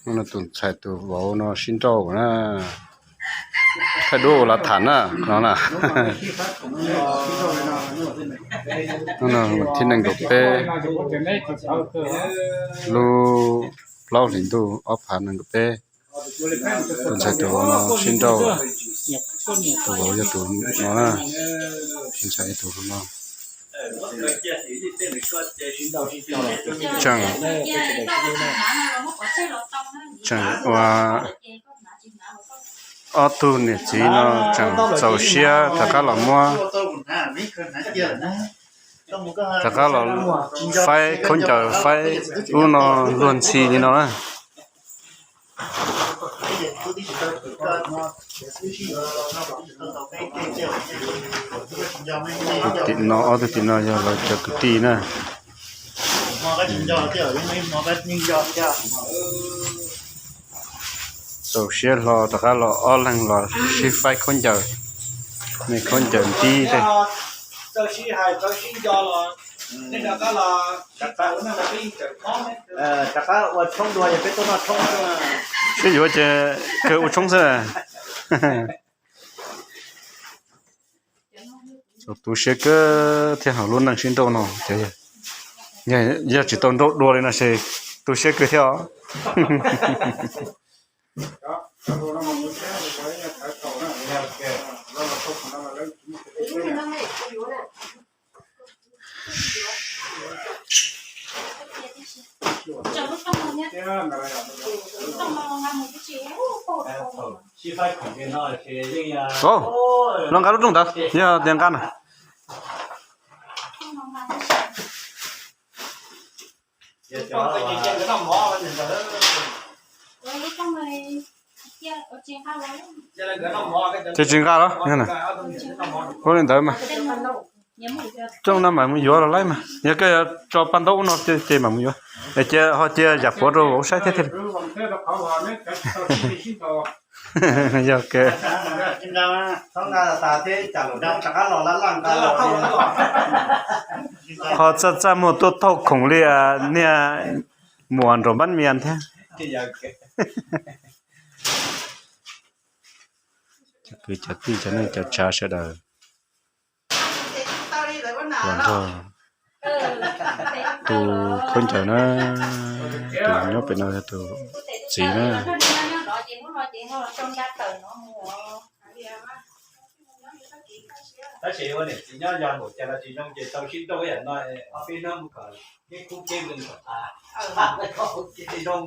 Hnub no tus ntxhais tus vauv no sib nrauj na, thaij duab ua lav tham na no na. Hnub no thib nees nkaum peb, lub plaub hlis ntuj ob phav nees nkaum peb. Tus ntxhais tus vauv no sib nrauj, tus vauv yog tus no na, tus ntxhais yog tus no. Tseem, tseem ua ob tug niam txiv no tseem txaus siab rov qab los muab, rov qab los faib khaub ncaws faib ub no luag ntxhi li no na. Tus tim no, ob tug tim no yog lawv cov kwv tij na. Txaus siab hlo rov qab los ob leeg los sib faib khaub ncaws, me khaub ncaws ntib tej. Sib yuav ces kawg ua tshoob xwb. Tu siab kawg thiab, hauv lub neej sib nrauj no ces yog tsis tau nrauj dua li no ces tu siab kawg thiab os. Los nqa lub rooj ntawd, yog tias nqa na. Ces tsis nqa los, ua li ntawd mas. Rooj no mas mus yuav los laib mas, yog koj yuav tso paj ntaub ub no ces mam mus yuav, es cia ho cia yam puav rau vauv saib thiab thiaj li. Yog kawg. Ho txaj txaj muag tuaj taug khoom li niag muam nraum npab mias thiab. Cov kwv cov tij cov neej cov tsav sawv daws los nrog tu khaub ncaws na, tus nyob pem no yog tus txiv na. Tab sis ua niam txiv nyob yog npaum cas los tsis zoo ces tau sib nrauj ib yam no, ob peb hnub mus kom kev kub kev nkeeg kom tas, kom kev zoo.